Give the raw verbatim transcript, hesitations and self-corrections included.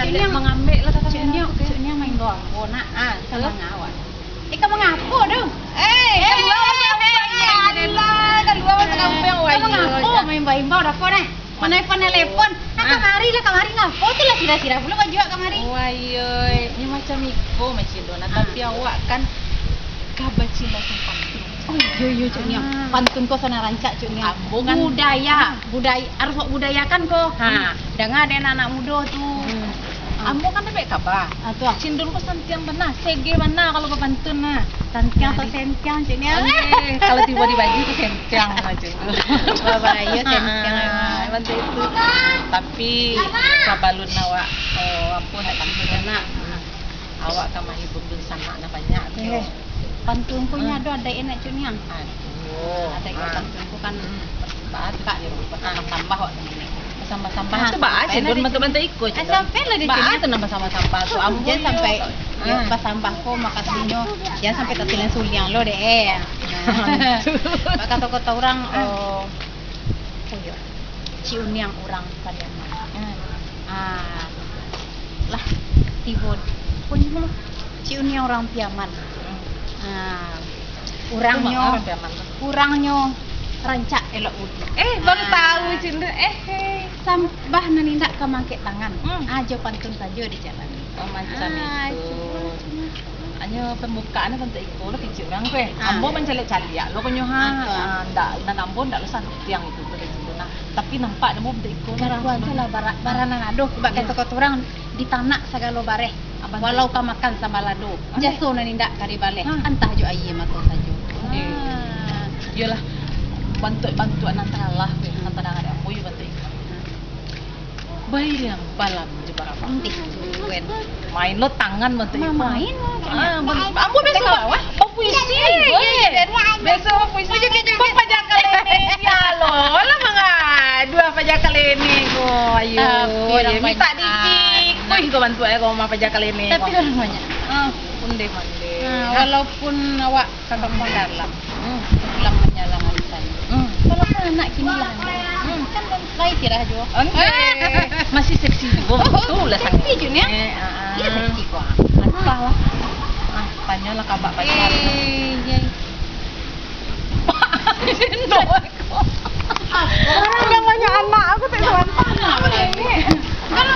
Cik Niang, mangambek lah kata Cik Niang, Cik Niang main doang. Oh, nak, ah, sama ngawak. Eh, ka mangapo tu? Eh, kalua masuk kampuang, ya Allah, kalua masuk kampuang, wah, ka mangapo, main baimbau dako nah. Manelepon-nelepon. Nah, kamari lah, kamari ngapo tu lah sirah-sirah pulo baju awak kamari. Wah, iyo, ni macam iko, Macik Don. Nah, tapi awak kan ka bacinta sing pantun. Oh, iyo, iyo, Cik Niang. Pantun ko sanak rancak, Cik Niang. Ambo kan budaya, budaya, harus awak budayakan ko. Ha, danga dek anak-anak mudo tu. Ambo kan dapek kaba. Ah, tu ah. Cik Don ko santiang bana, sege bana kalau bapantun nah. Santiang, jadi, sasentiang, Cik Niang. Eh, kalau tibo di baju tu sentiang macam tu. Babayo sentiang memang. Macam itu. Tapi sabalun awak, oh, apo nak pantun nak? Awak ka mahibur dunsanak nah banyak tu. Eh, pantun ko nyo ado adaik enak, Cik Niang. Aduh. Adaik pantun ko kan. Basambah-sambah awak tu. Basambah-sambah tu baa, Cik Don, bantuak-bantuak iko, Cik Don. Sampai lah di sini. Baa tu nan basambah-sambah tu, ambo jan sampai basambah ko, makasih nyo jan sampai tatilan suliang lo deh. Nah, bak kato-kato urang, oh, oh iyo, Cik Uniang urang Pariaman. Ah, lah, tibo. Pokoknyo lo, Cik Uniang urang Piaman. Ah, urangnyo, urangnyo rancak elok budi. Eh, baru tahu, Cik Don. Eh, eh. Sambah nan indak ka maangkek tangan. Ah, jo pantun sajo dijalani. Oh, macam itu. Hanyo pambukaan bantuak iko lo, kecek urang ko, eh. Ambo mancaliak-caliak lo ko nyo, ha. Ah, ndak, nan ambo ndak lo santiang itu tu, Cik Don. Nah, tapi nampak namo bantuak iko lo. Kakuan tu lah bara-, baranan ado. Bak kato-kato urang, ditanak sagalo bareh. Walau ka makan sambalado, jaso nan indak ka dibaleh, antah jo aia mato sajo. Eh, iyolah, bantuak-bantuak nan salah tu, nan tadanga dek ambo, iyo bantuak iko. Bairiang balam jo barabang. Main lo tangan bantuak iko. Main lo. Ah, ambo biaso bapuisi. Biaso bapuisi. Papaja kalene, ya lo. Alah, manga. Dua paja kalene ko. Ayo, mintak dikikuih ko bantuak ko, mah paja kalene ko. Tapi urang banyak. Ah, ondeh-mandeh. Ah, walaupun awak ka kampuang dalam, pulang manyalang arisan. Walaupun anak kini lah, kan lai sirah juo. Ondeh. Masih seksi juo. Betul lah, seksi juo ni. Iyo, seksi ko. Antah lah. Ah, tanyolah ka bak paja. Eh, iyo. Urang banyak anak, aku tak sabanta. Kalau